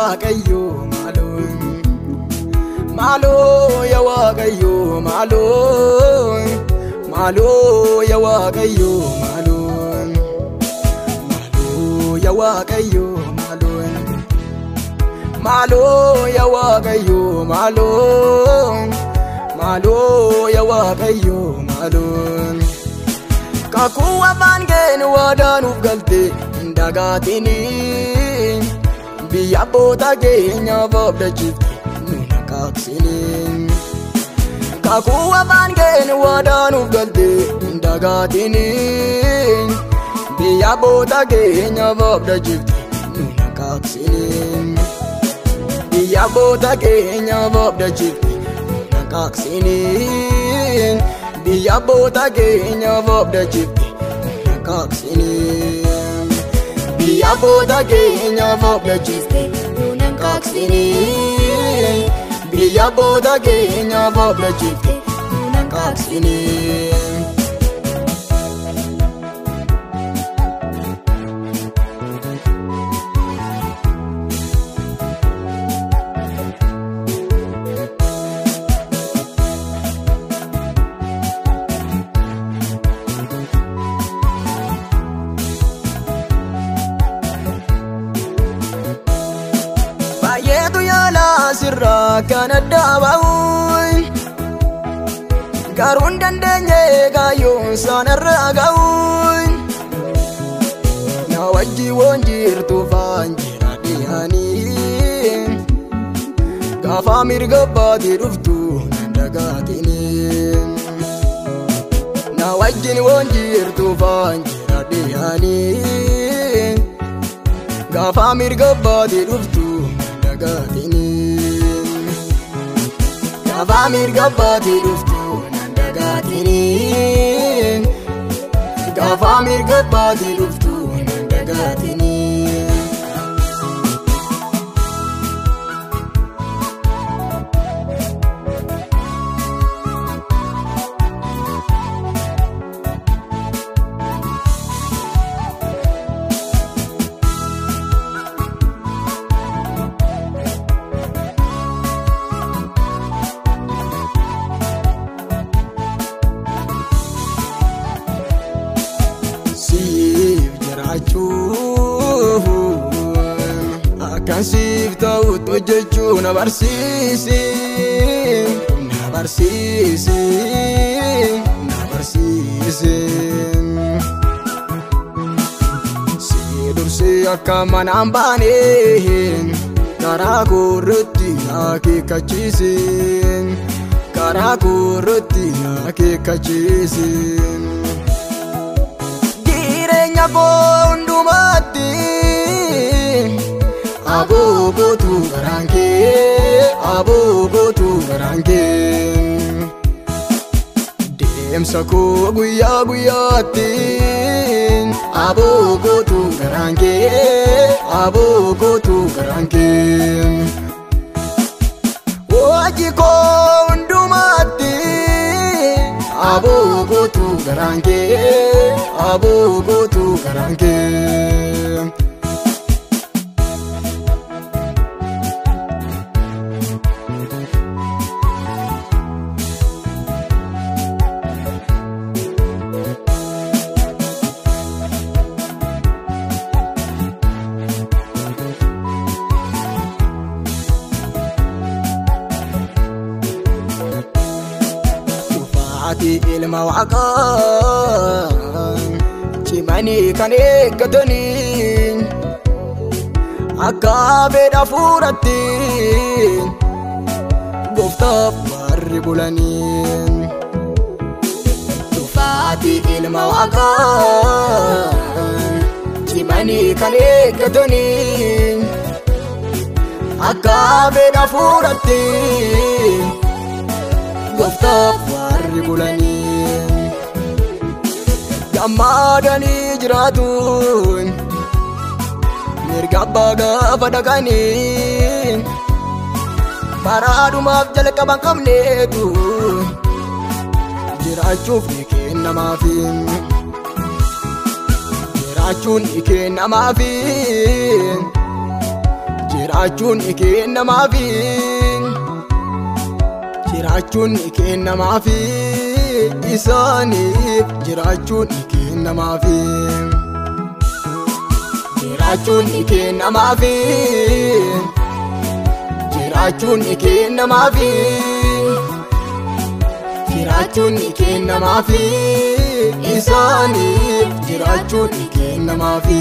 Waaqayyo maaloo maaloo yaa Waaqayyo maaloo maaloo yaa Waaqayyo maaloo maaloo yaa Waaqayyo maaloo maaloo yaa Waaqayyo maaloo maaloo yaa Waaqayyo maaloo kakuu afaan keenya waadaanuuf galte hin dagaatini biyya abboota keenyaaf abdachiifte nu naqaaqsini. Kakuu afaan keenya waadaanuuf galte hin dagaatini biyya abboota keenyaaf abdachiifte nu naqaaqsini. Biyya abboota keenyaaf abdachiifte nu naqaaqsini. Biyya abboota keenyaaf abdachiifte nu naqaaqsini. Biyya abboota keenyaaf abdachiifte nu naqaaqsini. Biyya abboota keenyaaf abdachiifte nu naqaaqsini. Baay'eetu yaalaa sirraa kan adda ba'u garuu hin dandeenye kaayyoon sanarra ga'u na wajji woon jirtu faan jira dhiyaanii gaafa mirga baatee dhuftu nan dagaatini na wajjin woon jirtu faan jira dhiyaanii gaafa mirga baatee dhuftu dagaatini gaafa mirga baatee dhuftu nan dagaatini gaafa mirga baatee dhuftu nan dagaatini. Siif jiraachuu akkan siif ta'utti hojjechuu na barsiisi na barsiisi na barsiisi. Si dursee akka manaan baane karaa koorratti na akeekkachiisi karaa koorratti na akeekkachiisi. Jireenya koo hundumaatti aboo gootu garaan kee aboo gootu garaan kee deemsa koo guyyaa guyyaatti aboo gootu garaan kee aboo gootu garaan kee hojii koo hundumaatti aboo gootu garaan kee aboo gootu garaan kee. Ati ilma waaqaa cimanii kan eeggatanii akka fedha fuuratti gooftaaf warri bulanii. Dhufaatii ilma waaqaa cimanii kan eeggatanii akka fedha fuuratti gooftaaf warri bulanii. Gammadanii jiraatu mirga abbaa gaafa dhaqanii baraadhumaaf jalqaba hin qabneetu jiraachuuf ni kennamaafi. Jiraachuun ni kennamaafi. Jiraachuun ni kennamaafi. Jiraachuun ni kennamaafi. Isaaniif jiraachuun ni kennamaafi. Jiraachuun ni kennamaafi. Jiraachuun ni kennamaafi. Jiraachuun ni kennamaafi. Isaaniif jiraachuun ni kennamaafi.